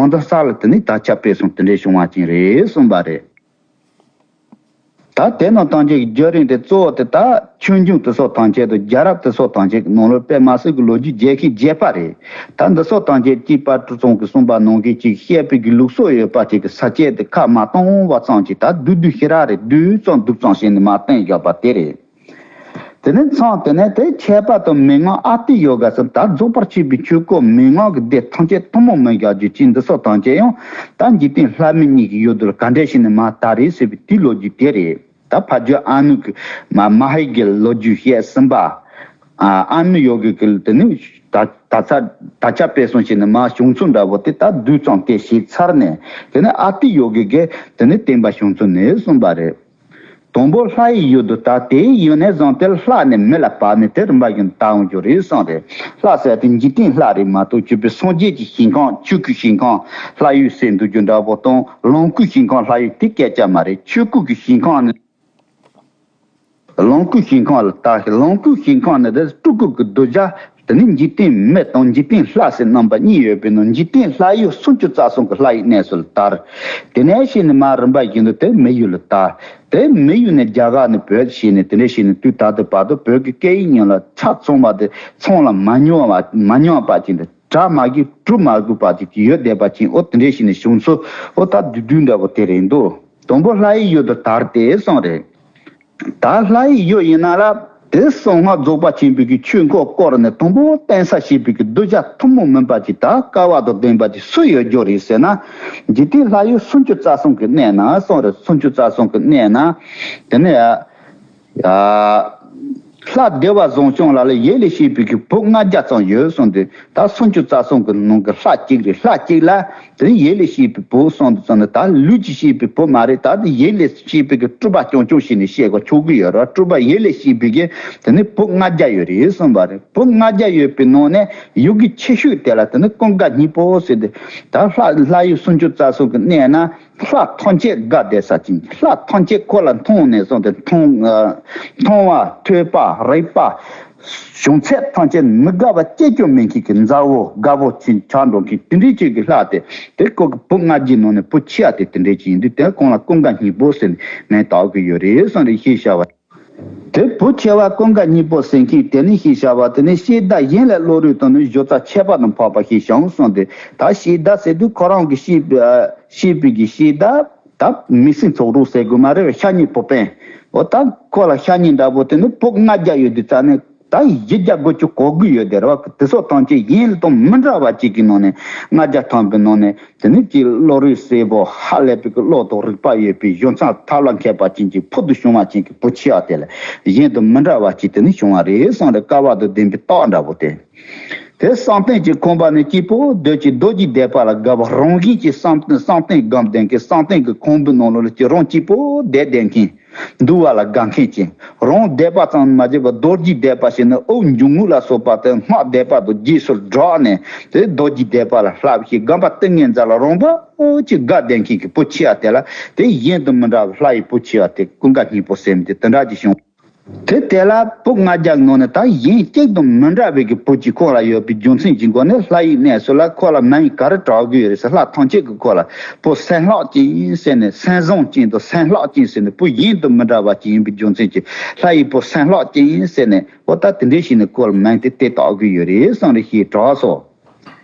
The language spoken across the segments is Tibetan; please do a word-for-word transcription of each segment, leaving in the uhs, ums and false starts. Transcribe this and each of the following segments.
གང་འདྲ་ས་ལ་དེ་ནི་དར་ཁྱབ་སྤེལ་གསུམ་དེ་འདྲའི་བྱུང་བ་ཅན་རེད་གསུངས་པ་རེད། ད་དེ་རྣམས་ཐམས་ཅད་ཀྱི་བརྒྱུད་རིམ་དེ་གཙོ་བོ་དེ་ད་ཆོས་འབྱུང་དེ་སོགས་ཐམས་ཅད་དང་རྒྱལ་རབས་དེ་སོགས་ཐམས་ཅད་ཀྱི་ནང་ལ་དཔེ་མ་སྲིད་ཀྱི་ལོ་རྒྱུས་རྒྱས་ཤིང་རྒྱས་པ་རེད། ད་འདི་སོགས་ཐམས་ཅད་ཀྱི་པར་གྲུ་ཚང་གིས་གསུངས་པ་ནང་བཞིན་ཅིག་བཤད་པའི་གི་ལུགས་སྲོལ་ཡོད་པ་ཅིག་གི་ས་བཅད་དེ་ཁ་མ་གཏོང་བ་ཙམ་ཅིག་ད་བསྡུས་བསྡུས་ཤེས་ར་རེད་བསྡུས་ཙམ་བསྡུས་ཙམ་བྱས་ནས་མར་བསྟན་བཞག་པ་དེ་རེད། དེ་ནས་མཚམས་དེ་ནས་དེ་ཁྱད་པར་དུ་མན་ངག་ཨ་ཏི་ཡོ་ག་ཟེར་ད་རྫོགས་པར་བྱེད་པའི་ཆོས་སྐོར་མན་ངག་གི་སྡེ་ཐམས་ཅད་ཐུན་མོང་མིན་བཞག་རྒྱུ་ཅིག་འདི་སོགས་ཐམས་ཅད་ཡང་ད་འཇིག་རྟེན་ལྷ་མི་གཉིས་ཀྱི་ཡུལ་དུ་ག་འདྲ་ཞིག་ནས་མར་དར་རེད་ཟེར་བའི་དེའི་ལོ་རྒྱུས་དེ་རེད། ད་ཕ་རྒྱུད་ཨ་ནུ་གི་མ་མ་ཧེ་གི་ལོ་རྒྱུས་བཤད་ཟིན་པ། ཨ་ཨ་ནུ་ཡོ་གི་གི་དེ་ནི་ད་ད་ཚ་ད་ཆ་སྤེལ་གསུམ་བྱས་ནས་མར་བྱུང་ཚུལ་འདྲ་བོ་དེ་ད་བསྡུས་ཙམ་དེ་བྱས་ཚར་ནས་དེ་ནི་ཨ་ཏི་ཡོ་གི་གི་དེ་ནི་བསྟན་པ་བྱུང་ཚུལ་ནས་གསུངས་པ་རེད། དང་པོ་ལྷ་ཡི་ཡུལ་དུ་དར། དེའི་ཡུལ་ནས་བཟུང་སྟེ་ལྷ་ནས་མི་ལ་བབས་ནས་དེ་རིམ་པ་བཞིན་དར་འོང་རྒྱུ་རེད་གསུངས་རེད། ལྷ་ཟེར་དེ་འཇིག་རྟེན་ལྷ་རེད་མ་གཏོགས་བཅོས་པའི་སངས་རྒྱས་ཀྱི་ཞིང་ཁམས་ཆོས་སྐུའི་ཞིང་ཁམས་ལྷ་ཡུལ་ཟེར་འདུག་རྒྱུ་འདྲ་པོ་དང་ལོངས་སྐུའི་ཞིང་ཁམས་ལྷ་ཡུལ་དེ་སྐད་ཆ་མ་རེད། ཆོས་སྐུ་གི་ཞིང་ཁམས་ནི། ལོངས་སྐུའི་ཞིང་ཁམས་ལ་དར། ལོངས་སྐུའི་ཞིང་ཁམས་ནི་དེ་སྤྲུལ་སྐུ་གི་གདུལ་བྱ། དེ་ནི་འཇིག་རྟེན་མི་དང་འཇིག་རྟེན་ལྷ་ཟེར་རྣམ་པ་གཉིས་ཡོད་པའི་ནང་འཇིག་རྟེན་ལྷ་ཡུལ་སུམ་ཅུ་རྩ་གསུམ་གྱི་ལྷ་ཡི་གནས་སུ་ལ་དར། དེ་ནས་ཕྱིན་ནས་མར་རིམ་པ་བཞིན་དུ་དེ་མི་ཡུལ་ལ་དར། དེ་མི་ཡུལ་ནས་རྒྱ་གར་ནས་བོད་ཕྱིན་ནས་དེ་འདྲ་ཕྱིན་ནས་དུས་ད་ལྟ་བར་དུ་བོད་ཀྱི་སྐད་ཡིག་ཉམས་ལ་ཆ་ཚང་བ་དེ་ཚང་ལ་མ་ཉམས་པ་མ་ཉམས་པ་ཅིག་དང་གྲ་མ་གི་གྲུ་མ་དགོས་པ་ཅིག་ཡོད་བསྡད་པ་ཅིག་འོ་དེ་འདྲ་ཕྱིན་ནས་བྱུང་ཚུལ་འོ་ད་བསྡུས་བསྡུས་འདྲ་པོ་དེ་རེད་འདུག་དང་པོ་ལྷ་ཡི་ཡུལ་དུ་དར་ཏེ་གསུངས་རེད། ད་ལྷ་ཡི་ཡུལ་ཡིན་ན་ལ་དེ་གསང་སྔགས་རྫོགས་པ་ཆེན་པོའི་གི་ཆོས་འཁོར་བསྐོར་ནས་དང་པོ་བསྟན་ས་བྱེད་པའི་གི་གདུལ་བྱ་ཐུན་མོང་མིན་པ་ཅིག་ད་སྐལ་བ་དང་ལྡན་པ་ཅིག་སུ་ཡོད་རྒྱུ་རེད་ཟེར་ན། འཇིག་རྟེན་ལྷ་ཡུལ་སུམ་ཅུ་རྩ་གསུམ་གི་གནས་ན་གསུངས་རེད། སུམ་ཅུ་རྩ་གསུམ་གི་གནས་ན། དེ་ནས་ཨ་ལྷ་བདེ་བ་བཟང་སྐྱོང་ལ་ལ་ཡིད་ལས་སྐྱེས་པའི་གི་བུ་ལྔ་བརྒྱ་ཙམ་ཡོད་གསུངས་ཏེ། ད་སུམ་ཅུ་རྩ་གསུམ་གི་ནང་གི་ལྷ་གཅིག་རེད། ལྷ་གཅིག་ལ་དེ་ནི་ཡིད་ལས་སྐྱེས་པའི་བུ་གསུངས་ཏེ་ཙམ་ནི་ད་ལུས་ཀྱིས་སྐྱེས་པའི་བུ་མ་རེད། ད་དེ་ཡིད་ལས་སྐྱེས་པའི་གི་སྤྲུལ་པ་རྐྱང་རྐྱང་ཞིག་ནས་བཤད་དགོས་ཆོག་གི་ཡོད་རེད། སྤྲུལ་པ་ཡིད་ལས་སྐྱེས་པའི་གི་དེ་ནི་བུ་ལྔ་བརྒྱ་ཡོད་རེད་གསུངས་པ་རེད། བུ་ལྔ་བརྒྱ་ཡོད་པའི་ནང་ནས་ཡུལ་གྱི་ཆེ་ཤོས་དེ་ལ་དེ་ནི་ཀུན་དགའ་སྙིང་པོ་ཟེར་ཏེ། ད་ལྷ་ལྷ་ཡུལ་སུམ་ཅུ་རྩ་གསུམ་གི་གནས་ན། ལྷ་ཐམས་ཅད་དགའ་བསྡད་ས་ཅན། ལྷ་ཐམས་ཅད་ཁོ་ལ་མཐོང་ནས་བཟུང་སྟེ་མཐོང་མཐོང་བ་ཐོས་པ་རེག་པ། བྱང་ཚད་ཐམས་ཅད་མི་དགའ་བ་སྐྱེ་རྒྱུ་མེད་མཁན་གྱི་མཛའ་བོ་དགའ་བོ་ཅན་ཆགས་འགྲོ་མཁན་དེ་འདྲའི་ཅིག་གི་ལྷ་དེ་དེ་ཁོ་གི་བུ་ལྔ་བརྒྱའི་ནང་ནས་བུ་ཆེ་བ་དེ་དེ་འདྲའི་ཅིག་ཡིན་དུས་དེ་ཁོང་ལ་ཀུན་དགའ་སྙིང་པོ་ཟེར་ནས་མིང་བཏགས་ཀྱི་ཡོད་རེད་གསུངས་རེད། ཤེས་བྱ་བ། དེ་བུ་ཆེ་བ་ཀུན་དགའ་སྙིང་པོ་ཟེར་མཁན་དེ་ནི་ཤེས་བྱ་བ་དེ་ནི་ཤེས་བདག་གཞན་ལས་བློ་རིག་དང་ནི་སྦྱོར་རྩ་ཁྱད་པར་དུ་འཕགས་པ་ཞེས་ཀྱང་གསུངས་ཏེ། ད་ཤེས་བདག་ཟེར་དུས་ཁོ་རང་གི་ཤེས་པའི་ཤེས་པའི་གི་ཤེས་བདག་ད་མི་སྲིན་ཚོགས་དྲུག་ཟེར་དགོས་མ་རེད། ཤ་ཉེ་བུ་སྤུན། འོ་ད་ཁོ་ལ་ཤ་ཉེ་འདྲ་པོ་དེ་ནི་བུ་ལྔ་བརྒྱ་ཡོད་དུས་ཙ་ནས་ད་བཞི་བརྒྱ་དགུ་བཅུ་གོ་དགུ་ཡོད་དེ་རེད་བ། དེ་ཚོ་ཐམས་ཅད་གཞན་དང་མི་འདྲ་བ་གཅིག་གི་ནང་ནས་ལྔ་བརྒྱ་ཐམ་པའི་ནང་ནས། དེ་ནི་ཅིག་བློ་རིག་གསལ་པོ་ཧ་ལས་པའི་གི་བློ་དང་རིག་པ་ཡོད་པའི་གཞུང་ཚང་ཐབས་ལ་མཁས་པ་ཅན་གྱི་ཕུལ་དུ་བྱུང་བ་ཅན་གྱི་བུ་ཆེ་བ་དེ་ལ་གཞན་དང་མི་འདྲ་བ་ཅིག་དེ་ནི་བྱུང་བ་རེད་གསུངས་རེད། སྐལ་བ་དང་ལྡན་པའི་རྟགས་འདྲ་པོ་དེ། དེ་བསམ་གཏན་གྱི་ཁང་པ་ནི་སྐྱིད་པོ་འདོད་ཀྱི་རྡོ་རྗེ་བཟླས་པ་ལ་དགའ་བ་རང་བཞིན་གྱིས་བསམ་བསམ་གཏན་སྒོམ་བསྡད་མཁན་བསམ་གཏན་གྱི་ཁང་པའི་ནང་ལོགས་ལ་ཅིག་རང་སྐྱིད་པོ་བསྡད་བསྡད་མཁན། འདུལ་བ་ལ་དགའ་མཁན་ཅན། རང་བཟླས་པ་ཙམ་མ་བྱས་པར་རྡོ་རྗེ་བཟླས་པ་ཞེས་ནི་དབུགས་འབྱུང་རྔུབ་ལ་སོགས་པ་དེ་སྔགས་བཟླས་པ་དང་རྗེས་སུ་སྒྲགས་ནས་དེ་རྡོ་རྗེ་བཟླས་པ་ལ་བསླབ་ཞིང་སྒོམ་པ་ཏིང་ངེ་འཛིན་ལ་རངས་པ་ཅིག་དགའ་བསྡད་མཁན་གྱི་བུ་ཆེ་བ་དེ་ལ་དེ་གཞན་དུ་མི་འདྲ་བའི་ལྷ་ཡི་བུ་ཆེ་བ་དེ་ཀུན་དགའ་སྙིང་པོ་ཟེར་མི་དེ་དེ་འདྲ་ཅིག་བྱུང་། དེ་དེ་ལ་བུ་ལྔ་བརྒྱ་ནང་ནས་ད་གཞན་གཅིག་དང་མི་འདྲ་བའི་གི་བུ་གཅིག་ཁོ་ལ་ཡོད་པའི་རྒྱུ་མཚན་གྱི་སྒོ་ནས་ལྷ་ཡི་གནས་སུ་ལ་ཁོ་ལ་མིང་ག་རེ་གྲགས་ཀྱི་ཡོད་རེད་ཟེར། ལྷ་ཐམས་ཅད་ཀྱིས་ཁོ་ལ་བུ་སེང་ལྷག་ཅན་ཟེར་ནས་སེང་བཟང་ཅན་དང་སེང་ལྷག་ཅན་ཟེར་ནས་བུ་གཞན་དང་མི་འདྲ་བ་ཅིག་ཡིན་པའི་རྒྱུ་མཚན་གྱིས་ལྷ་ཡི་བུ་སེང་ལྷག་ཅན་ཟེར་ནས་འོ་ད་དེ་འདྲའི་ཞིག་ནས་ཁོ་ལ་མིང་དེ་དེ་བཏགས་ཀྱི་ཡོད་རེད་གསུངས་རེད་ཞེས་གྲགས་སོ།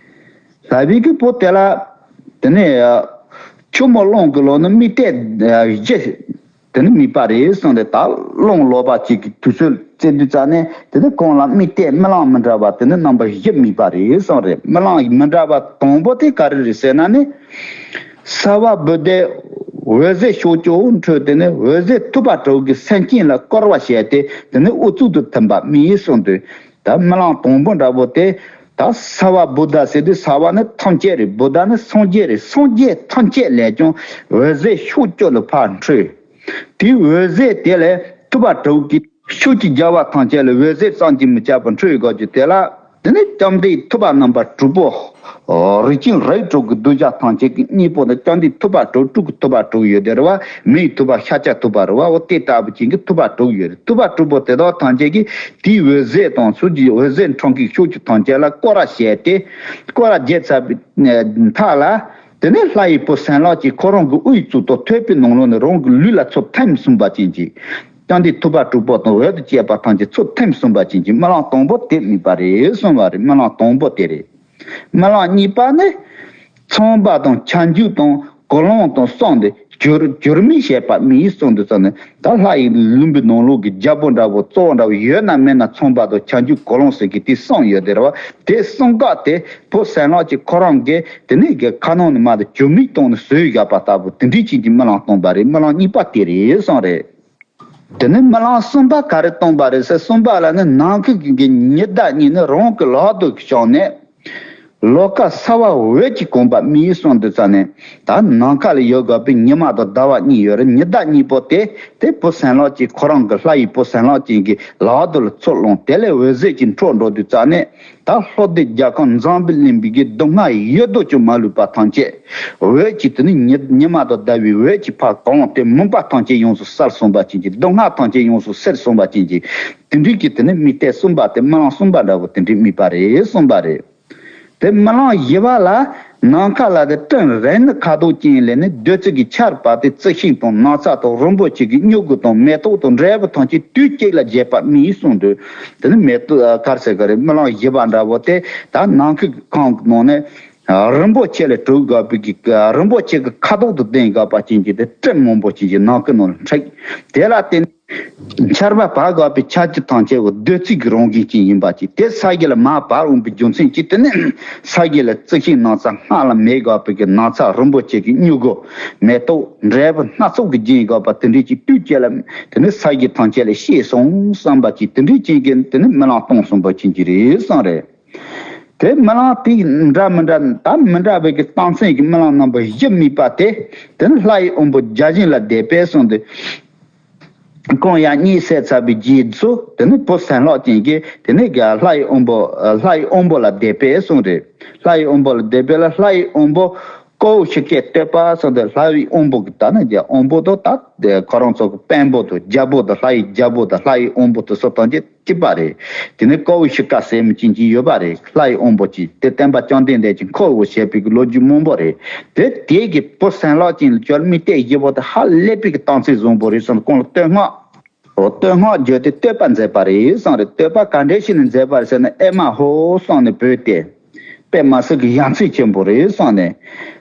ལྷ་བི་གི་བུ་དེ་ལ་དེ་ནས་ཆུ་མོ་གླང་གི་ལོ་ནི་རྨིག་ལྟས་བཞི། དེ་ནི་རྨིག་པ་རེད་གསུངས་ཏེ། ད་གླང་ལོག་པ་ཅིག་གི་དུས་ཚོད་བཙལ་དུས་ཙ་ནས་དེ་ནི་ཁོང་ལ་རྨིག་ལྟས་རྨི་ལམ་མི་འདྲ་བ་དེ་ནི་རྣམ་པ་བཞི་རྨིག་པ་རེད་གསུངས་རེད། རྨི་ལམ་མི་འདྲ་བ་དང་པོ་དེ་ག་རེ་རེད་ཟེར་ན་ནི། སརྦ་བུདྡྷེ་འོད་ཟེར་ཕྱོགས་བཅུར་འཕྲོས་ཏེ་ནི་འོད་ཟེར་ཐུབ་པ་དྲུག་གི་སེམས་ཅན་ལ་བསྐོར་བ་བྱས་ཏེ་དེ་ནི་ཨུ་ཚུགས་སུ་ཐིམ་པ་རྨིས་གསུངས་ཏེ། ད་རྨི་ལམ་དང་པོ་འདྲ་པོ་དེ། ད་སརྦ་བུདྡྷ་ཟེར་དུས་སརྦ་ནི་ཐམས་ཅད་རེད། བུདྡྷ་ནི་སངས་རྒྱས་རེད། སངས་རྒྱས་ཐམས་ཅད་ལས་ཀྱང་འོད་ཟེར་ཕྱོགས་བཅུ་ལ་ཕར་འཕྲོས། དེའི་འོད་ཟེར་དེ་ལས་ཐུབ་པ་དྲུག་གི་ཕྱོགས་ཀྱི་རྒྱལ་བ་ཐམས་ཅད་ལ་འོད་ཟེར་བསམ་གྱིས་མི་ཁྱབ་པ་འཕྲོས་ཡོད་ཀྱི་དེ་ལ། དེ་ནས་བཅོམ་ལྡན་ཐུབ་པ་རྣམ་པ་དྲུག་པོ། རིགས་ཅན་རིགས་དྲུག་གི་གདུལ་བྱ་ཐམས་ཅད་ཀྱི་སྙིང་པོ་ནི་བཅོམ་ལྡན་ཐུབ་པ་དྲུག་དྲུག་གི་ཐུབ་པ་དྲུག་ཡོད་དེ་རེད་བ། མིའི་ཐུབ་པ་ཤཱཀྱ་ཐུབ་པ་རེད་བ། འོ་དེ་ལྟ་བུ་ཅན་གྱི་ཐུབ་པ་དྲུག་ཡོད་རེད། ཐུབ་པ་དྲུག་པོ་དེ་དག་ཐམས་ཅད་ཀྱིས་དེའི་འོད་ཟེར་དང་ཕྱོགས་ཀྱི་འོད་ཟེར་འཕྲོ་མཁན་ཕྱོགས་ཀྱི་ཐམས་ཅད་ལ་སྐོར་ར་བྱས་ཏེ། སྐོར་ར་བྱས་ཚར་བའི་མཐའ་ལ། དེ་ནས་ལྷ་ཡི་བུ་སན་ལགས་ཀྱིས་ཁོ་རང་གི་དབུའི་གཙུག་ཏོར་ཐོད་པའི་ནང་ལོགས་ནས་རང་གི་ལུས་ལ་ཚུར་ཐིམ་སོང་བ་ཅན་གྱི། ཅང་ཏེ་ཐུབ་པ་དྲུག་པོ་དང་འོད་དུ་བཅས་པ་ཐམས་ཅད་ཚུར་ཐིམ་སོང་བ་ཅན་གྱི་རྨི་ལམ་དང་པོ་དེ་རྨིས་པ་རེད་གསུངས་པ་རེད། རྨི་ལམ་དང་པོ་དེ་རེད། རྨི་ལམ་གཉིས་པ་ནི། ཚངས་པ་དང་བྱང་ཆུབ་དང་གོ་ལོང་དང་གསུམ་དེ་བསྒྱུར་བསྒྱུར་རྨི་བྱས་པ་རྨིས་གསུངས་འདུག་ཟེར་ནས། ད་ལྷ་ཡི་ལུམ་བུའི་ནང་ལོགས་ཀྱི་རྒྱལ་པོ་འདྲ་བོ་རྩ་བ་འདྲ་བོ་ཡོད་ན་མེད་ན་ཚངས་པ་དང་བྱང་ཆུབ་གོ་ལོང་ཟེར་གྱི་དེ་གསུམ་ཡོད་དེ་རེད་བ། དེ་གསུམ་ཀ་དེ་བུ་སན་ལགས་ཀྱིས་ཁོ་རང་གི་དེ་ནས་གི་ཁ་ནང་ནས་མར་དེ་བསྒྱུར་རྨི་བཏང་ནས་བཟོས་བཞག་པ་ལྟ་བུ་དེ་འདྲའི་ཅན་གྱི་རྨི་ལམ་བཏང་པ་རེད། རྨི་ལམ་གཉིས་པ་དེ་རེད་གསུངས་རེད། དེ་ནས་རྨི་ལམ་གསུམ་པ་ག་རེ་བཏང་པ་རེད་ཟེར། གསུམ་པ་ལ་ནི་ནམ་མཁའི་གི་ཉི་ཟླ་གཉིས་ནི་རང་གི་ལག་ཏུ་བྱུང་ནས། ལོ་ཀ་ས་བ་འོད་ཀྱིས་གང་བ་རྨིས་གསུངས་འདུག་ཟེར་ནས། ད་ནམ་མཁའ་ལ་ཡོད་དགོས་པའི་ཉི་མ་དང་ཟླ་བ་གཉིས་ཡོད་རེད། ཉི་ཟླ་གཉིས་པོ་དེ་དེ་བུ་སན་ལགས་ཀྱིས་ཁོ་རང་གི་ལྷ་ཡི་བུ་སན་ལགས་ཅན་གྱི་ལག་ཏུ་ལ་ཚུར་བླངས། དེ་ལས་འོད་ཟེར་གྱིས་འཕྲོ་འགྲོ་དུས་ཙ་ནས། ད་ལྷོ་སྡེ་རྒྱལ་ཁམས་འཛམ་བུ་གླིང་པའི་གི་སྡུག་བསྔལ་ཡོད་དོ་ཅོག་མ་ལུས་པ་ཐམས་ཅད་འོད་ཀྱིས། དེ་ནི་ཉི་ཉི་མ་དང་ཟླ་བའི་འོད་ཀྱིས་ཕར་གང་སྟེ་མུན་པ་ཐམས་ཅད་ཡོངས་སུ་བསལ་སོང་བ་ཅན་གྱི། སྡུག་བསྔལ་ཐམས་ཅད་ཡོངས་སུ་སེལ་སོང་བ་ཅན་གྱི། དེ་འདྲའི་གི་དེ་ནི་རྨི་ལམ་གསུམ་པ་དེ་རྨི་ལམ་གསུམ་པ་འདྲ་བོ་དེ་འདྲའི་རྨིས་པ་རེད་གསུངས་པ་རེད། དེ་རྨི་ལམ་བཞི་པ་ལ། ནམ་མཁའ་ལ་དེ་སྤྲིན་རེག་ནི་ཁ་དོག་ཅན་ལས་ནི་བདུད་རྩི་གི་ཆར་བབས་ཏེ་རྩི་ཤིང་དང་ནགས་ཚལ་དང་རིན་པོ་ཆེ་གི་མྱུ་གུ་དང་མེ་ཏོག་དང་འབྲས་བུ་ཐམས་ཅད་དུས་གཅིག་ལ་རྒྱས་པ་རྨིས་གསུངས་འདུག་དེ་ནི་མེ་ཏོག་ག་རེ་ཟེར་གི་རེད། རྨི་ལམ་བཞི་པ་འདྲ་བོ་དེ་ད་ནམ་མཁའི་ཁམས་ཀྱི་ནང་ནས་རིན་པོ་ཆེ་ལས་གྲུབ་དགོས་པའི་གི་རིན་པོ་ཆེ་གི་ཁ་དོག་ཏུ་ལྡན་དགོས་པ་ཅན་གྱི་དེ་སྤྲིན་མང་པོ་ཅན་གྱི་ནམ་མཁའི་ནང་ལ་འཁྲིགས། དེ་ལ་བརྟེན་ཆར་པ་བབས་དགོས་པའི་ཆར་ཆུ་ཐམས་ཅད་བདུད་རྩི་གི་རང་བཞིན་ཅན་ཡིན་པ་ཅིག་དེ་ས་གཞི་ལ་མར་བབས་འོང་པའི་རྒྱུ་མཚན་གྱིས། དེ་ནི་ས་གཞི་ལ་རྩི་ཤིང་ནགས་ཚལ་སྔར་ལ་མེད་དགོས་པའི་གི་ནགས་ཚལ་རིན་པོ་ཆེ་གི་མྱུ་གུ་མེ་ཏོག་འབྲས་བུ་སྣ་ཚོགས་ཀྱི་རྒྱན་དགོས་པ་དེ་འདྲའི་ཅིག་དུས་གཅིག་ལ་དེ་ནི་ས་གཞི་ཐམས་ཅད་ལ་སྐྱེས་སོང་བསམ་པ་ཅིག་དེ་འདྲའི་ཅན་གྱི་དེ་ནི་རྨི་ལམ་བཏང་སོང་པ་ཅན་གྱི་རེད་གསུངས་རེད། དེ་རྨི་ལམ་དེ་འདྲ་མི་འདྲ་ད་མི་འདྲ་བའི་གི་རྟགས་མཚན་གྱི་རྨི་ལམ་རྣམ་པ་བཞི་རྨིས་པ་དེ། དེ་ནི་ལྷ་ཡི་དབང་པོ་བརྒྱ་བྱིན་ལ་དད་པས་གསུངས་ཏེ། གང་ཡང་གཉིད་སད་ཚར་བའི་རྗེས་སུ་དེ་ནི་བུ་སན་ལགས་ཅན་གྱིས་དེ་ནི་ག་ལྷ་ཡི་དབང་པོ་ལྷ་ཡི་དབང་པོ་ལ་དད་པས་གསུངས་རེད། ལྷ་ཡི་དབང་པོ་ལ་དད་པས་ལ་ལྷ་ཡི་དབང་པོ་ཀོའུ་ཤི་ཀའི་བསྟོད་པ་གསུངས་ཏེ། ལྷ་ཡི་དབང་པོ་གི་ད་ནི་ག་དབང་པོ་དང་ད་དེ་ཁོ་རང་ཚོ་གི་དཔོན་པོ་དང་རྒྱལ་པོ་དང་ལྷ་ཡི་རྒྱལ་པོ་དང་ལྷ་ཡི་དབང་པོ་དེ་ཚོ་ཐམས་ཅད་གཅིག་པ་རེད། དེ་ནས་ཀོའུ་ཤི་ཀ་ཟེར་མི་ཅན་གྱི་ཡོད་པ་རེད། ལྷ་ཡི་དབང་པོ་ཅིག་དེ་སྟོན་པ་བཅོམ་ལྡན་འདས་ཀྱིས་འཁོར་བར་བྱེད་པའི་གི་ལོ་རྒྱུས་མང་པོ་རེད། དེ་དེའི་གི་བུ་སན་ལགས་ཅན་ལ་ཅོ་རྨི་ལྟས་བཞི་པོ་དེ་ཧ་ལས་པའི་གི་རྟགས་མཚན་བཟང་པོ་རེད་གསུངས། ཁོང་ལ་བསྟོད་བསྔགས། འོ་བསྟོད་བསྔགས་བརྗོད་དེ་བསྟོད་པ་མཛད་པ་རེད་གསུངས་རེད། བསྟོད་པ་ག་འདྲ་ཞིག་ནས་མཛད་པ་རེད་ཟེར་ན། ཨེ་མ་ཧོ་གསུངས་ནས་བོས་ཏེ། དཔེ་མ་སྲིད་ཀྱི་ཡ་མཚན་ཆེན་པོ་རེད་གསུངས་ནས།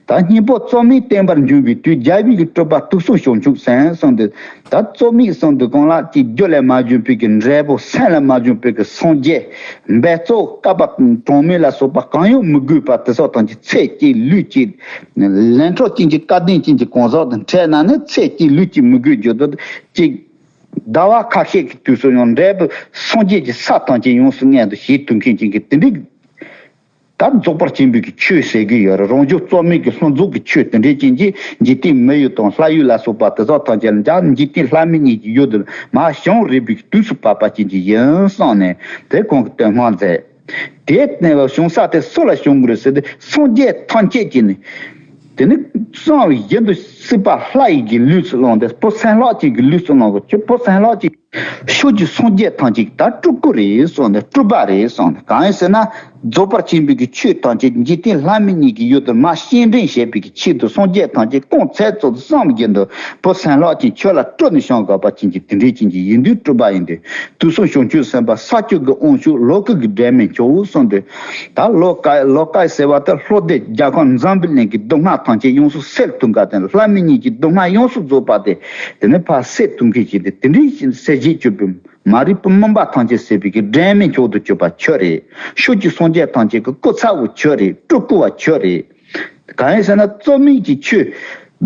ད་སྙིང་པོ་རྩོད་མེད་བསྟན་པར་འབྱུང་བའི་དུས། རྒྱལ་བའི་གི་སྤྲུལ་པ་དུག་གསུམ་བྱང་ཆུབ་སེམས་གསུངས་ཏེ། ད་རྩོད་མེད་གསུངས་དུས་གང་ལ་ཅིག་རྒྱུ་ལས་མ་བྱུང་བའི་གི་འབྲས་བུ། སེམས་ལས་མ་བྱུང་བའི་གི་སངས་རྒྱས། འབད་རྩོལ་བསྐལ་པ་གྲངས་མེད་ལ་སོགས་པ་གང་ཡང་མི་དགོས་པ་དེ་སོགས་དང་གི་ཚེ་གཅིག་ལུས་གཅིག་ལན་གྲངས་ཅན་གྱི་སྐལ་ལྡན་ཅན་གྱི་གང་ཟག་དང་འཕྲད་ན་ནི། ཚེ་གཅིག་ལུས་གཅིག་མི་དགོས་རྒྱུ་དེ་གཅིག་ཟླ་བ་ཁ་ཤས་ཀྱི་དུས་སུ་ཡང་འབྲས་བུ་སངས་རྒྱས་ཀྱི་ས་ཐམས་ཅད་ཡོངས་སུ་མངོན་དུ་བྱེད་ཐུབ་མཁན་ཅན་གྱི་དེ་འདྲའི་ད་རྫོགས་པར་ཆེན་པོའི་གི་ཆོས་ཟེར་གྱི་ཡོད་རེད། རང་བྱུང་རྩོལ་མེད་ཀྱི་ལྷུན་རྫོགས་ཀྱི་ཆོས་དེ་འདྲའི་ཅན་གྱི་འཇིག་རྟེན་མི་ཡུལ་དང་ལྷ་ཡུལ་ལ་སོགས་པ་དེ་དག་ཐམས་ཅད་ལ་འཇིག་རྟེན་ལྷ་མི་གཉིས་ཀྱི་ཡུལ་དུ་མར་བྱོན་རེད་པའི་དུས་སུ་བབ་པ་ཅན་གྱི་ཡིན་གསུངས་ནས་དེ་ཁོང་གིས་བསྟོད་བསྔགས་མཛད། དེ་ནས་བྱུང་ས་དེ་སུ་ལ་བྱུང་གི་རེད་ཟེར་ཏེ། སངས་རྒྱས་ཐམས་ཅད་ཀྱིས་ནི། དེ་ནི་གསང་བའི་བཞིན་དུ་སྲིད་པ་ལྷ་ཡི་གི་ལུས་སུ་བླངས་ཏེ། བུ་སན་ལགས་ཅན་གྱི་ལུས་སུ་བླངས་པ་ཁྱོད་བུ་སན་ལགས་ཅན་ཕྱོགས་ཀྱི་སངས་རྒྱས་ཐམས་ཅད་ཀྱི་ད་སྤྲུལ་སྐུ་རེད་གསུངས་ནས། སྤྲུལ་པ་རེད་གསུངས་ནས། གང་ཡིན་ཟེར་ན། རྫོགས་པར་ཆེན་པོའི་གི་ཆོས་ཐམས་ཅད་འཇིག་རྟེན་ལྷ་མི་གཉིས་ཀྱི་ཡུལ་དུ་མར་སྐྱེལ་འདྲེན་བྱེད་པའི་གི་ཆེད་དུ་སངས་རྒྱས་ཐམས་ཅད་སྐོང་ཚད་ཚོགས་སུ་བསམ་བཞིན་དུ་བུ་སན་ལགས་ཀྱིས་ཁྱོད་ལ་སྤྲུལ་ནས་བྱོན་དགོས་པ་ཅན་གྱི་དེ་འདྲའི་ཅན་གྱི་ཡིན་དུས་སྤྲུལ་པ་ཡིན་དུས། དུས་གསུམ་བྱང་ཆུབ་སེམས་དཔའ་ས་བཅུ་གི་དབང་ཕྱུག་ལོ་ཀ་གི་སྒྲོན་མེ་མཆོག་གསུངས་ཏེ། ད་ལོ་ཀ་ལོ་ཀ་ཟེར་བ་དེ་ལྷོ་སྡེ་རྒྱལ་ཁམས་འཛམ་བུ་གླིང་གི་སྡུག་བསྔལ་ཐམས་ཅད་ཡོངས་སུ་སེལ་ཐུབ་མཁན་དེ། ལྷ་མི་གཉིས་ཀྱི་སྡུག་བསྔལ་ཡོངས་སུ་རྫོགས་པ་དེ། དེ་ནི་ཕར་སེལ་ཐུབ་མཁན་ཞིག་དེ་དེ་འདྲའི་སེལ་བྱེད་གྱུར་པའི། མ་རིག་པའི་མུན་པ་ཐམས་ཅད་སེལ་བའི་གི་སྒྲོན་མེ་མཆོག་ཏུ་གྱུར་པ་ཁྱོད་རེད། ཕྱོགས་ཀྱི་སངས་རྒྱས་ཐམས་ཅད་ཀྱི་སྐུ་ཚ་བོ་ཁྱོད་རེད། སྤྲུལ་སྐུ་བ་ཁྱོད་རེད། གང་ཡིན་ཟེར་ན། རྩོད་མེད་ཀྱི་ཆོས།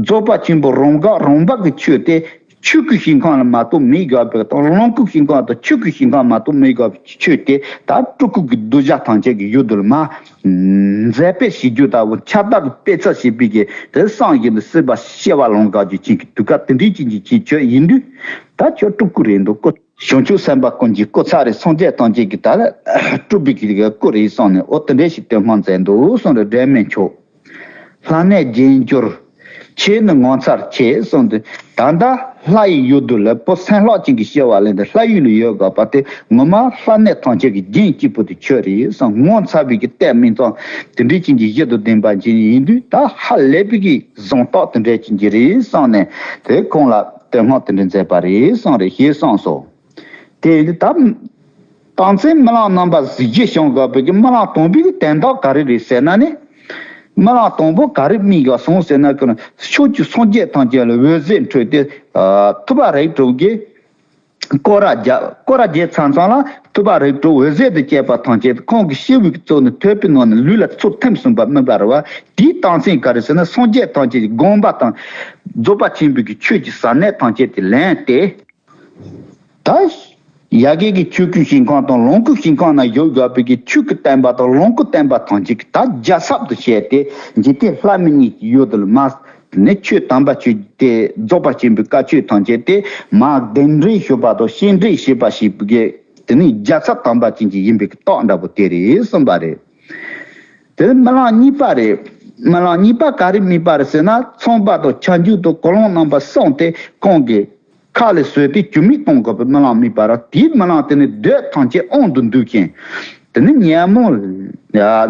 རྫོགས་པ་ཆེན་པོ་རང་འགག་རང་འབག་གི་ཆོས་དེ། ཆོས་སྐུའི་ཞིང་ཁམས་ལ་མ་གཏོགས་མེད་དགོས་པའི་དང་། ལོངས་སྐུའི་ཞིང་ཁམས་དང་ཆོས་སྐུའི་ཞིང་ཁམས་མ་གཏོགས་མེད་དགོས་པའི་ཆོས་དེ། ད་སྤྲུལ་སྐུ་གི་གདུལ་བྱ་ཐམས་ཅད་ཀྱི་ཡུལ་དུ་མར་མཛད་པའི་བྱེད་རྒྱུ་ལྟ་བུ། ཁྱབ་བདག་གི་དཔེ་ཆ་བྱེད་པའི་གི་དེ་བསམ་བཞིན་དུ་སྲིད་པ་སྐྱེ་བ་ལོངས་སྐུ་གི་ཅན་གྱི་དུས་སྐབས་དེ་འདྲའི་ཅན་གྱི་ཁྱེད་ཁྱོད་ཡིན་དུས། ད་ཁྱོད་སྤྲུལ་སྐུ་རེད་འདུག་གོ། བྱང་ཆུབ་སེམས་དཔའ་ཀུན་གྱི་སྐུ་ཚ་རེད། སངས་རྒྱས་ཐམས་ཅད་ཀྱི་ད་ལ་སྤྲུལ་པའི་གི་སྐུ་རེད་གསུངས་ནས། འོ་དེ་འདྲ་ཞིག་བསྟོད་བསྔགས་མཛད་འདུག་གསུངས་རེད། སྒྲོན་མེ་མཆོག། ལྷ་གནས་རྒྱན་གྱུར། ཁྱེད་ནི་ངོ་མཚར་ཆེ་གསུངས་ཏེ། ད་ལྟ་ ལྷ་ཡི་ཡུལ་དུ་ལ་བུ་སེམས་ལྷག་ཅན་གྱི་སྐྱེ་བ་ལེན་ཏེ་ལྷ་ཡུལ་ལ་ཡོད་དགོས་པ་དེ་ངོ་མ་ལྷ་གནས་ཐམས་ཅད་ཀྱི་རྒྱན་གཅིག་པུ་དེ་ཁྱོད་རེད་བསམ། ངོ་མཚར་བའི་གི་ལྟས་སྨིན་མཚམས་དེ་འདྲའི་ཅན་གྱི་གཞི་དང་ལྡན་པ་ཅན་ཡིན་དུས་ད་ཧ་ལས་པའི་གི་བཟང་རྟགས་དེ་འདྲའི་ཅན་གྱི་རེད་བསམ་ནས་དེ་ཁོང་ལ་དོན་སྔགས་དེ་འདྲ་མཛད་པ་རེད་བསམ་རེད་ཞེས་གསུངས་སོ། དེ་ད་རྟགས་མཚན་རྨི་ལམ་རྣམ་པ་གཟི་བརྗིད་བྱུང་དགོས་པའི་གི་རྨི་ལམ་དང་པོའི་གི་དོན་དག་ག་རེ་རེད་ཟེར་ན་ནི། རྨི་ལམ་དང་པོ་ག་རེ་རྨིས་དགོས་སོང་ཟེར་ན་ཀུན་ཕྱོགས་བཅུའི་སངས་རྒྱས་ཐམས་ཅད་ལ་འོད་ཟེར་འཕྲོས་ཏེ་ཐུབ་པ་རིགས་དྲུག་གིས་སྐོར་ར་རྒྱབ། སྐོར་ར་རྒྱབ་ཚར་ཚར་ལ་ཐུབ་པ་རིགས་དྲུག་འོད་ཟེར་དུ་བསྐྱེད་པ་ཐམས་ཅད་ཁོང་གི་ཤི་བའི་གཙུག་ནས་ཐོད་པའི་ནང་ནས་ལུས་ལ་ཚུར་ཐིམ་སོང་བ་རྨིས་པ་རེད་བ། དེའི་རྟགས་མཚན་ག་རེ་ཟེར་ན་སངས་རྒྱས་ཐམས་ཅད་ཀྱི་དགོངས་པ་དང་རྫོགས་པ་ཆེན་པོའི་གི་ཆོས་ཀྱི་ཟབ་གནད་ཐམས་ཅད་དེ་ལེན་ཏེ། ད་ཡ་གི་གི་ཆོས་སྐུའི་ཞིང་ཁམས་དང་ལོངས་སྐུའི་ཞིང་ཁམས་ན་བཞུགས་དགོས་པའི་གི་ཆོས་ཀྱི་བསྟན་པ་དང་ལོངས་སྐུ་བསྟན་པ་ཐམས་ཅད་ཀྱི་ད་རྒྱལ་ཚབ་ཏུ་བྱས་ཏེ་འཇིག་རྟེན་ལྷ་མི་གཉིས་ཀྱི་ཡུལ་དུ་ལ་མ་ནས་ཆོས་དམ་པ་ཆོས་དེ་རྫོགས་པ་ཆེན་པོའི་བཀའ་ཆོས་ཐམས་ཅད་དེ་མ་གདན་འདྲེན་ཞུས་པ་དང་བཤད་འདྲེན་བྱས་པ་ཞིག་གི་དེ་ནི་རྒྱལ་ཚབ་དམ་པ་ཅན་གྱི་ཡིན་པའི་གི་རྟགས་འདྲ་པོ་དེ་རེད་གསུངས་པ་རེད། དེ་ནི་རྨི་ལམ་གཉིས་པ་རེད། རྨི་ལམ་གཉིས་པ་ག་རེ་རྨིས་པ་རེད་ཟེར་ན་ཚངས་པ་དང་བྱང་ཆུབ་དང་ཀུན་སློང་རྣམ་པ་གསུམ་དེ་ཁོང་གི་ཁ་ལ་བཟོས་ཏེ་ཆུ་མིག་གཏོང་དགོས་པའི་རྨི་ལམ་རྨིས་པ་རེད། དེའི་རྨི་ལམ་དེ་ནི་འདོད་ཐམས་ཅད་དབང་དུ་འདུས་ཤིང་། དེ་ནི་ཉོན་མོངས་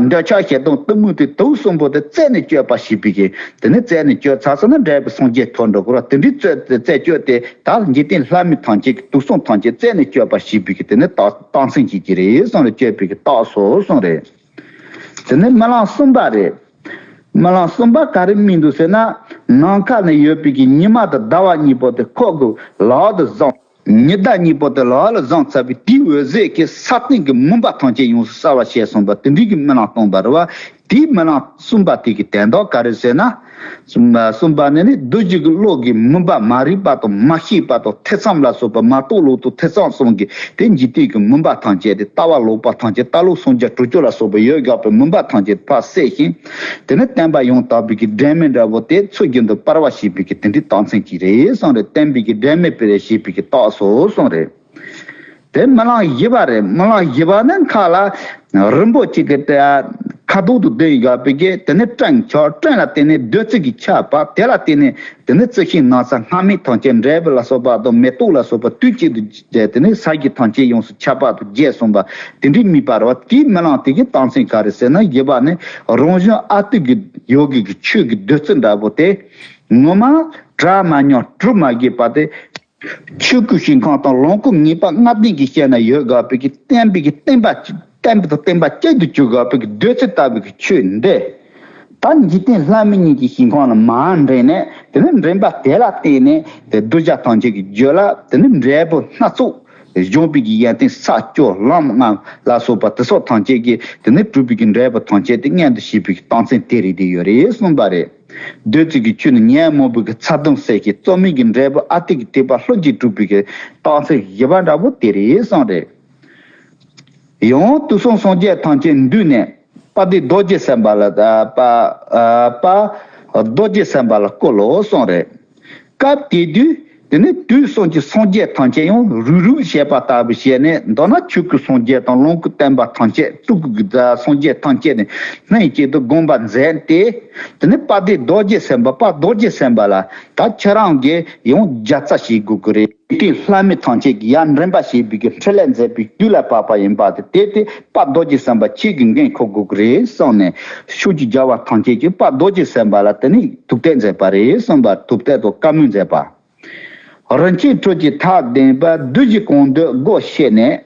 འདོད་ཆགས་ཞེ་སྡང་གཏི་མུག་དེ་དུག་གསུམ་པོ་དེ་རྩད་ནས་གཅོད་པ་ཞིག་པའི་གི་དེ་ནི་རྩད་ནས་གཅོད་ཚར་སོང་ན་འབྲས་བུ་སངས་རྒྱས་ཐོབ་འགྲོ་དགོས་ར། དེ་འདྲའི་རྩད་རྩད་གཅོད་དེ་ད་འཇིག་རྟེན་ལྷ་མི་ཐམས་ཅད་ཀྱི་དུག་གསུམ་ཐམས་ཅད་རྩད་ནས་གཅོད་པ་ཞིག་པའི་གི་དེ་ནི་རྟགས་རྟགས་མཚན་ཅིག་གི་རེད་གསུངས་རེད། གཅོད་པའི་གི་རྟགས་སོ་གསུངས་རེད། དེ་ནི་རྨི་ལམ་གསུམ་པ་རེད། རྨི་ལམ་གསུམ་པ་ག་རེ་རྨིས་འདུག་ཟེར་ན། ནམ་མཁའ་ན་ཡོད་པའི་གི་ཉི་མ་དང་ཟླ་བ་གཉིས་པོ་དེ་ཁོ་གི་ལག་ཏུ་བཟུང་། ཉི་ཟླ་གཉིས་པོ་དེ་ལག་ལ་བཟུང་ཚར་བའི་དེའི་འོད་ཟེར་གྱིས་ས་སྟེང་གི་མུན་པ་ཐམས་ཅད་ཡོངས་སུ་བསལ་བར་བྱས་གསུངས་པ་དེ་འདྲའི་གི་རྨི་ལམ་སྟོན་པ་རེད་བ། དེའི་རྨི་ལམ་གསུམ་པ་དེ་གི་དོན་དག་ག་རེ་ཟེར་ན། གསུམ་པ་ནི་ནི་རྡོ་རྗེ་གི་གློག་གིས་མུན་པ་མ་རིག་པ་དང་མ་ཤེས་པ་དང་ཐེ་ཚོམ་ལ་སོགས་པ་མ་རྟོགས་ལོག་རྟོག་ཐེ་ཚོམ་གསུམ་གྱིས་དེ་འཇིག་རྟེན་གྱི་མུན་པ་ཐམས་ཅད་དེ་ལྟ་བ་ལོག་པ་ཐམས་ཅད་ལྟ་ལོག་སངས་རྒྱས་དྲུག་ཅུ་ལ་སོགས་པ་ཡོད་དགོས་པའི་མུན་པ་ཐམས་ཅད་ཕར་བསལ་ཞིང་། དེ་ནི་བསྟན་པ་ཡང་དག་པའི་གི་སྒྲོན་མེ་འདྲ་བོ་དེ་ཚུལ་བཞིན་དུ་སྤར་བ་ཞེས་པའི་གི་དེ་འདྲའི་རྟགས་མཚན་ཅིག་རེད་གསུངས་རེད། བསྟན་པའི་གི་སྒྲོན་མེ་སྤེལ་རེ་ཞེས་པའི་གི་རྟགས་སོ་གསུངས་རེད། དེ་རྨི་ལམ་བཞི་པ་རེད། རྨི་ལམ་བཞི་པ་ནི་མཁའ་ལ་རིན་པོ་ཆེ་གི་དེ་ཁ་དོག་ཏུ་ལྡན་ཡོད་པའི་གི་དེ་ནི་སྤྲིན་ཆགས། སྤྲིན་ལ་བརྟེན་ནས་བདུད་རྩི་གི་ཆར་འབབ། དེ་ལ་བརྟེན་ནས་དེ་ནི་རྩི་ཤིང་ནགས་ཚལ་སྔ་མའི་ཐམས་ཅད་འབྲས་བུ་ལ་སོགས་པ་དང་མེ་ཏོག་ལ་སོགས་པ་དུས་གཅིག་ཏུ་བྱས། དེ་ནི་ས་གཞི་ཐམས་ཅད་ཡོངས་སུ་ཁྱབ་པ་དང་རྒྱས་གསུངས་པ་དེ་འདྲའི་རྨིས་པ་རེད་བ། དེའི་རྨི་ལམ་དེ་གི་རྟགས་མཚན་ག་རེ་ཟེར་ན། བཞི་པ་ནི་རང་བྱུང་ཨ་ཏི་གི་ཡོ་གི་གི་ཆོས་ཀྱི་བདུད་རྩི་འདྲ་པོ་དེ་ངོ་མ་གྲ་མ་མྱོང་གྲུབ་མ་བགྱིས་པ་དེ། ཆོས་སྐུའི་ཞིང་ཁམས་དང་ལོངས་སྐུ་ངེས་པ་ལྔ་ལྡན་གྱི་ཞལ་ན་ཡོད་དགོས་པའི་གི་བསྟན་པའི་གི་བསྟན་པ་བསྟན་པ་དང་བསྟན་པ་གཅིག་ཏུ་གྱུར་དགོས་པའི་གི་བདུད་རྩི་ལྟ་བུའི་གི་ཆོས་འདི། ད་འཇིག་རྟེན་ལྷ་མི་གཉིས་ཀྱི་ཞིང་ཁམས་ལ་མར་འདྲེན་ནས་དེ་ནས་འདྲེན་པ་དེ་ལ་བརྟེན་ནས་དེ་གདུལ་བྱ་ཐམས་ཅད་ཀྱི་རྒྱུད་ལ་དེ་ནས་འབྲས་བུ་སྣ་ཚོགས་འབྱུང་བའི་གི་ཡོན་ཏན་ས་བཅུ་ལམ་ལྔ་ལ་སོགས་པ་དེ་སོགས་ཐམས་ཅད་ཀྱིས་དེ་ནས་གྲུབ་པའི་གི་འབྲས་བུ་ཐམས་ཅད་དེ་མངོན་དུ་བྱེད་པའི་གི་རྟགས་མཚན་དེ་རེད་དེ་ཡོད་རེད་གསུངས་པ་རེད། བདུད་རྩི་གི་ཆུ་ནི་ཉོན་མོངས་པའི་གི་ཚ་གདུང་སེལ་ཞིང་རྩོལ་མེད་ཀྱི་འབྲས་བུ་ཨ་ཏི་གི་ཐེག་པ་ལྷུན་གྱིས་གྲུབ་པའི་གི་རྟགས་མཚན་བཞི་པ་འདྲ་པོ་དེ་རེད་གསུངས་རེད། ཡང་དུས་གསུམ་སངས་རྒྱས་ཐམས་ཅད་འདུས་ནས་དཔལ་ལྡན་རྡོ་རྗེ་སེམས་དཔའ་ལ་དཔལ་རྡོ་རྗེ་སེམས་དཔའ་ལ་བསྐུར་ལོ་གསུངས་རེད། སྐབས་དེ་དུས་དེ་ནི་དུས་གསུམ་གྱི་སངས་རྒྱས་ཐམས་ཅད་ཡང་རུག་རུག་བྱས་པ་ལྟ་བུ་བྱས་ནས། མདོར་ན་ཆོས་སྐུའི་སངས་རྒྱས་དང་ལོངས་སྐུའི་བསྟན་པ་ཐམས་ཅད་སྤྲུལ་སྐུ་གི་སངས་རྒྱས་ཐམས་ཅད་ནི་ལྷན་ཅིག་ཏུ་དགོངས་པ་མཛད་དེ། དེ་ནི་དཔལ་ལྡན་རྡོ་རྗེ་སེམས་དཔའ་དཔལ་རྡོ་རྗེ་སེམས་དཔའ་ལ་ད་ཁྱེད་རང་གིས་ཡང་རྒྱལ་ཚ་བྱེད་དགོས་ཀྱི་རེད། དེ་ལྷ་མི་ཐམས་ཅད་ཀྱི་ཡར་འདྲེན་པ་བྱེད་པའི་གི་འཕྲིན་ལས་མཛད་པའི་དུས་ལ་བབ་པ་ཡིན་པ་དེ། དེ་དེ་དཔལ་རྡོ་རྗེ་སེམས་དཔའ་ཁྱེད་ཀྱིས་འགན་འཁུར་དགོས་ཀྱི་རེད་གསུངས་ནས། ཕྱོགས་ཀྱི་རྒྱལ་བ་ཐམས་ཅད་ཀྱིས་དཔལ་རྡོ་རྗེ་སེམས་དཔའ་ལ་དེ་ནི་ཐུགས་གཏད་མཛད་པ་རེད་གསུངས་པ། ཐུགས་གཏད་དང་བཀའ་མོལ་མཛད་པ། རིན་ཆེན་ཁྲོད་ཀྱི་ཐབས་ལྡན་པ། བདུད་བཞི་གང་འདོད་སྒོ་ཕྱེ་ནས།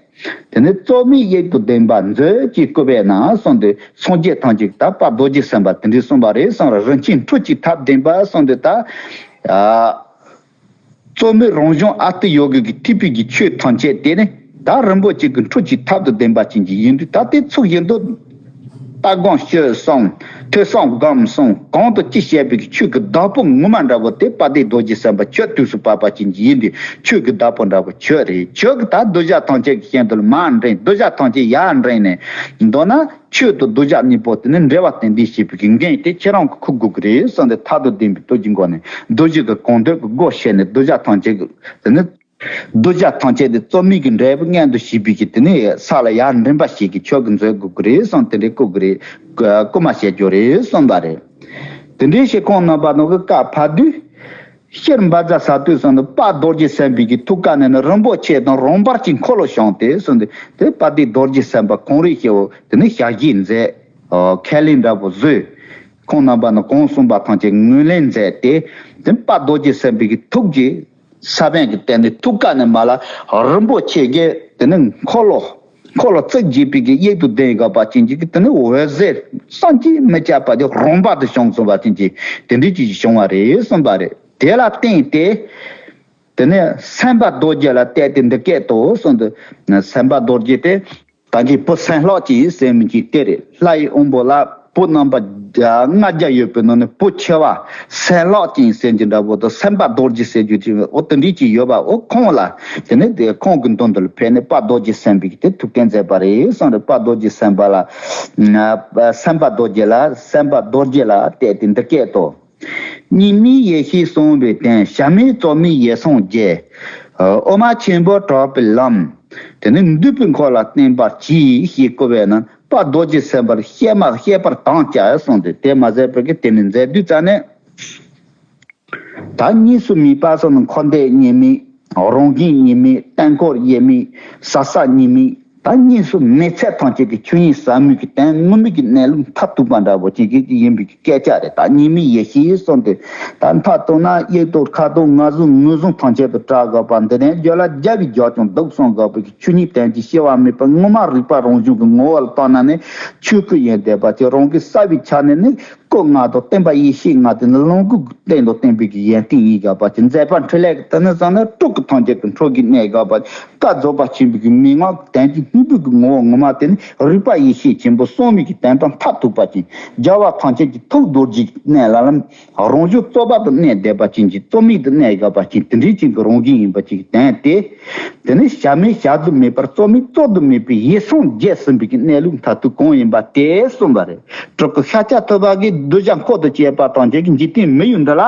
དེ་ནི་རྩོལ་མེད་དབྱིངས་དང་ལྡན་པ་མཛོད་ཅིག་བསྐུལ་བས་ན་གསུངས་ཏེ། སངས་རྒྱས་ཐམས་ཅད་ཀྱིས་ད་དཔལ་རྡོ་རྗེ་སེམས་དཔའ་དེ་འདྲའི་གསུངས་པ་རེད་གསུངས་ར། རིན་ཆེན་ཁྲོད་ཀྱི་ཐབས་ལྡན་པ་གསུངས་ཏེ་ད། ཨ། རྩོལ་མེད་རང་བྱུང་ཨ་ཏི་ཡོ་གི་གི་ཐེག་པའི་གི་ཆོས་ཐམས་ཅད་དེ་ནི་ད་རིན་པོ་ཆེ་གི་ཁྲོད་ཀྱི་ཐབས་དང་ལྡན་པ་ཅན་གྱི་ཡིན་དུས། ད་དེ་ཚུལ་བཞིན་དུ་ལྟ་སྒོམ་སྤྱོད་གསུམ་ཐོས་བསམ་སྒོམ་གསུམ་གང་དང་ཅི་བྱས་པའི་གི་ཆོས་ཀྱི་བདག་པོ་ངོ་མ་འདྲ་བོ་དེ་དཔལ་ལྡན་རྡོ་རྗེ་སེམས་དཔའ་ཁྱོད་དུས་སུ་བབ་པ་ཅན་གྱི་ཡིན་དུས། ཆོས་ཀྱི་བདག་པོ་འདྲ་བོ་ཁྱོད་རེད། ཁྱོད་ཀྱིས་ད་གདུལ་བྱ་ཐམས་ཅད་ཀྱི་ཞལ་དུ་མར་འདྲེན། གདུལ་བྱ་ཐམས་ཅད་ཡར་འདྲེན་ནས། མདོར་ན། ཆོས་དང་གདུལ་བྱ་གཉིས་པོ་དེ་ནི་འབྲེལ་བ་དེ་འདི་བྱེད་པའི་གི་འགན་དེ་ཁྱེད་རང་གིས་འཁུར་དགོས་ཀྱི་རེད་གསུངས་ཏེ། ཐབས་དང་ལྡན་པའི་སྟོབས་ཀྱི་སྒོ་ནས་བདུད་བཞི་གི་གང་འདོད་ཀྱི་སྒོ་ཕྱེ་ནས། གདུལ་བྱ་ཐམས་ཅད་ཀྱི་དེ་ནི་གདུལ་བྱ་ཐམས་ཅད་དེ་རྩོལ་མེད་ཀྱི་འབྲས་བུ་མངོན་དུ་བྱེད་པའི་གི་དེ་ནི་ས་ལ་ཡར་འདྲེན་པ་ཞིག་གི་ཆོས་ཀྱི་མཛོད་དགོས་ཀྱི་རེད་གསུངས། དེ་འདྲའི་བསྐུལ་དགོས་རེད། བསྐུལ་མ་བྱེད་རྒྱུ་རེད་གསུངས་པ་རེད། དེ་འདྲའི་ཞིག་ཁོང་རྣམ་པ་ནང་གི་བཀའ་ཕབ་དུས། སྤྱིར་བཛྲ་ས་ཏྭ་གསུངས་ནས་དཔལ་རྡོ་རྗེ་སེམས་དཔའི་གི་ཐུགས་ཀ་ནས་ནི་རིན་པོ་ཆེ་དང་རོ་འབར་གྱི་འཁོར་ལོ་བྱུང་སྟེ་གསུངས་ཏེ། དེ་དཔལ་ལྡན་རྡོ་རྗེ་སེམས་དཔའ་གངས་རིའི་སྐྱེ་བོ་དེ་ནི་ཞལ་བཞེས་མཛད། ཨོ། ཁས་ལེན་འདྲ་པོ་བཟོས། ཁོང་རྣམ་པ་ནི་གང་གསུངས་པ་ཐམས་ཅད་ངོས་ལེན་མཛད་དེ། དེ་དཔལ་རྡོ་རྗེ་སེམས་དཔའི་གི་ཐུགས་ཀྱི་ས་བོན་གྱི་སྟེང་ནས་ཐུགས་ཀ་ནས་མར་ལ་རིན་པོ་ཆེ་གི་དེ་ནི་འཁོར་ལོ། འཁོར་ལོ་བརྩེགས་བརྒྱད་པའི་གི་དབྱིབས་དུ་ལྡན་ཡོད་པ་ཅན་གྱི་དེ་ནི་འོད་ཟེར་བསམ་གྱིས་མི་ཁྱབ་པ་དེ་རོ་འབར་དུ་བྱུང་སོང་བ་ཅན་གྱི་དེ་འདྲའི་ཅིག་བྱུང་བ་རེད་གསུངས་པ་རེད། དེ་ལ་བརྟེན་ཏེ། དེ་ནས་སེམས་དཔའ་རྡོ་རྗེ་ལ་གཏད་དེ་འདི་སྐད་དུ་གསུངས་ཏེ། སེམས་དཔའ་རྡོ་རྗེ་དེ་ད་གིན་བུ་སྲིན་ལག་ཅན་ཟེར་མི་གི་དེ་རེད། ལྷ་ཡི་དབང་པོ་ལ་བུ་རྣམ་པ་ལྔ་བརྒྱ་ཡོད་པའི་ནང་ནས་བུ་ཆེ་བ་སྲིན་ལག་ཅན་ཟེར་གྱི་འདྲ་པོ་དང་སེམས་དཔའ་རྡོ་རྗེ་ཟེར་རྒྱུ་ཅིག་འོ་དེ་འདྲའི་ཅིག་ཡོད་པ། འོ་ཁོང་ལ་དེ་ནས་དེ་ཁོང་གི་མདུན་དུ་ལ་ཕེབས་ནས་དཔལ་རྡོ་རྗེ་སེམས་དཔའི་གི་དེ་ཐུགས་བསྐྱེད་མཛད་པ་རེད་གསུངས་རེད། དཔལ་རྡོ་རྗེ་སེམས་དཔའ་ལ། སེམས་དཔའ་རྡོ་རྗེ་ལ་སེམས་དཔའ་རྡོ་རྗེ་ལ་གཏད་དེ་འདི་སྐད་དུ། གཉིས་མེད་ཡེ་ཤེས་གསུངས་པའི་དོན། གཞལ་མེད་རྩོལ་མེད་ཡེ་སངས་རྒྱས། དབུ་མ་ཆེན་པོར་གྲགས་པའི་ལམ། དེ་ནི་འདུས་པའི་འཁོར་ལ་བརྟེན་པར་གྱིས་ཞེས་བསྐུལ་བས་ན། དཔལ་རྡོ་རྗེ་སེམས་དཔར་བཤད་མ་བཤད་པར་དམ་བཅའ་གསུངས་ཏེ། དེ་མ་ཟད་པའི་གི་དེ་ནི་མཛད་དུས་ཙ་ནས། ད་གཉིས་སུ་མེད་པ་སོགས་ནི་འཁོར་འདས་གཉིས་མེད། རང་བཞིན་གཉིས་མེད། དོན་འཁོར་དབྱེར་མེད། ཟག་ཟད་གཉིས་མེད། ད་གཉིས་སུ་མེད་ཚད་ཐམས་ཅད་ཀྱི་ཆོས་ཉིད་ཟབ་མོའི་གི་དོན་ངོ་མའི་གི་གནས་ལུགས་མཐར་ཐུག་པ་འདྲ་པོ་ཅིག་གི་ཡིན་པའི་གི་སྐད་ཆ་རེད། ད་གཉིས་མེད་ཡེ་ཤེས་གསུངས་ཏེ། ད་མཐར་ཐུག་ན་དབྱིབས་དང་ཁ་དོག་ངོས་བཟུང་ངོས་བཟུང་ཐམས་ཅད་དུ་བྲལ་དགོས་པ། འདི་ནས་བརྗོད་ལ་རྒྱལ་བའི་རྒྱགས་ཀྱང་སྡུག་གསུངས་དགོས་པའི་གི་ཆོས་ཉིད་དོན་གྱི་སྐྱེ་བ་མེད་པ་ངོ་མ་རིག་པ་རང་བྱུང་གི་ངོ་བོ་ལ་བལྟས་ན་ནི་ཆོས་སྐུ་ཡིན་བསྡད་པ་ཅིག་རང་གི་རྩ་བའི་ཆ་ནས་ནི། སྐུ་ལྔ་དང་བརྟེན་པ་ཡེ་ཤེས་ལྔ་དེ་ནི་ལོངས་སྐུ་རྟེན་དང་བརྟེན་པའི་གི་ཡོན་ཏན་ཡིན་དགོས་པ་ཅིག་མཛད་པ་འཕྲིན་ལས་ཀྱི་དེ་ནི་བསམ་ན་སྤྲུལ་སྐུ་ཐམས་ཅད་ཀྱི་འཕྲོ་གི་གནས་དགོས་པ། བཀའ་རྫོགས་པ་ཆེན་པོའི་གི་མན་ངག་གི་དོན་གྱི་སྙིང་པོའི་གི་ངོ་བོ་ངོ་མ་དེ་ནི་རིག་པ་ཡེ་ཤེས་ཆེན་པོ་གསང་བའི་གི་དོན་དང་མཐར་ཐུག་པ་ཅིག་རྒྱལ་བ་ཐམས་ཅད་ཀྱི་ཐུགས་རྡོ་རྗེ་གི་གནས་ལ་ལམ་རང་བྱུང་རྩོལ་བ་དང་གནས་བསྡད་པ་ཅན་གྱི་རྩོལ་མེད་དུ་གནས་དགོས་པ་ཅིག་དེ་འདྲའི་ཅན་གྱི་རང་བཞིན་ཡིན་པ་ཅིག་གི་དོན་ཏེ། དེ་ནི་གཞལ་མེད་གཞལ་དུ་མེད་པར་རྩོལ་མེད་རྩོལ་དུ་མེད་པའི་ཡེ་སངས་རྒྱས་ཟིན་པའི་གི་གནས་ལུགས་མཐར་ཐུག་གང་ཡིན་པ་དེ་གསུངས་པ་རེད། སྤྲུལ་སྐུ་ཤཱཀྱ་ཐུབ་པ་གིས་གདུལ་བྱ་འཁོར་དུ་བཅས་པ་དང་བཅས་ཀྱི་འཇིག་རྟེན་མི་ཡུལ་འདི་ལ།